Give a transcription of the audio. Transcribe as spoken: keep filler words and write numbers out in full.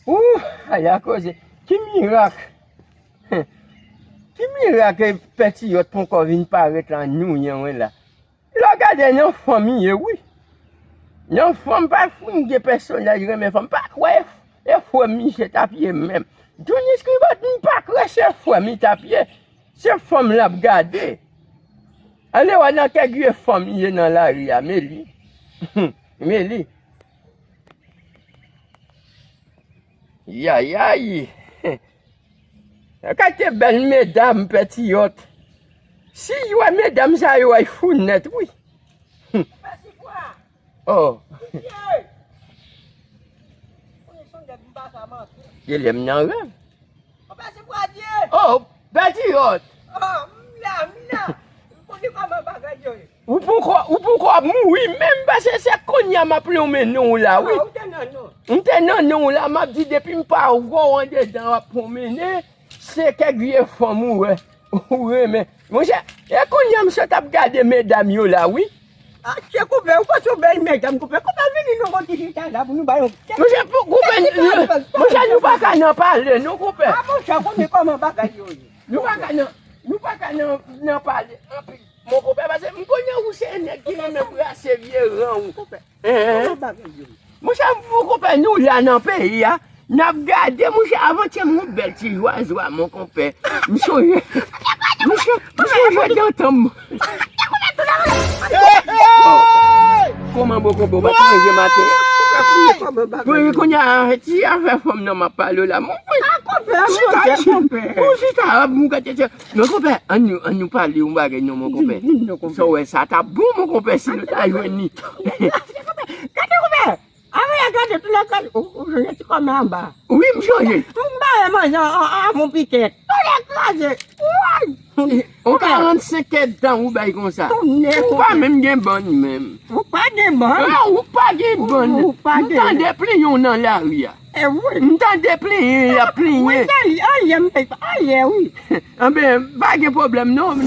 Ooh, aya koze. Ki mirak? Ki mirak e Pètiyòt ponkò vin parèt la, nyouyen wen la? Lè w gade nan fanm li ye, wi. Nan fanm pa fin gen pèsonaj renmen fanm. Pa kwè e, e frè misye t ap ye menm. Johnny Scribot, m pa kwè se frè m li t ap ye. Se fanm l ap gade. Ale wè nan kèk vye fanm li ye nan lari a, men li. Men li. Yayay! Kate bèl medam, Pètiyòt. Si jwè medam sa yo ay fou nèt, wi. Oh. Genlè m nan rèv. Oh, Pètiyòt! Ou poko, ou poko ap mouri menm, paske se kounye a m ap lonmen non w la, wi. M te nan non w la, m ap di depi m pa wè w andedan w ap pwonmennen, se kèk vye fanm ou wè, ou renmen. Monchè, e kounye a m sot ap gade medam yo la, wi. Che koupe, ou pa sou bèl medam koupe. Koupe vini nou konn ti chita la pou nou ba yon. Monchè, pou koupe, monchè, nou pa ka nan pale, non, koupe. A monchè, konnen kòman bagay yo ye. Nou pa ka nan, nou pa ka nan, nan pale anpil. Mon konpè, paske m konnen ou se nèg ki renmen brase vye ran ou. Monchè, mon konpè, nou la nan peyi a, n ap gade, monchè, avantyè m wè yon bèl ti jwa jwa, mon konpè. M sonje, monchè, m sonje dantan m. Kòman bon konpè, ou pa t manje maten an? Bon, kounye a, ti afè fanm nan m ap pale w la. Mon konpè, chita, chita, ou chita, ap mou gate. Mon konpè, ann nou, ann nou pale yon bagay non, mon konpè. Sa w wè, sa t ap bon, mon konpè, si nou ta jwenn li. Gade, konpè! Avoye gade tou lè kal, ou, ou jwenn ti kòmè anba. Wi, m sonje. M bare manje an, an, an, avon pikèt. Tonnè kraze. Woy! Yon karannsenk èdtan ou bay konsa. Ou pa menm gen bann menm. Ou pa gen bann. Ah, ou pa gen bann. Ou pa gen. M tande plenyen w nan lari a. E wi. M tande plenyen, y ap plenyen. Wi, sa li, anyen, m fè pa, anyen, wi. Anben, pa gen pwoblèm, non.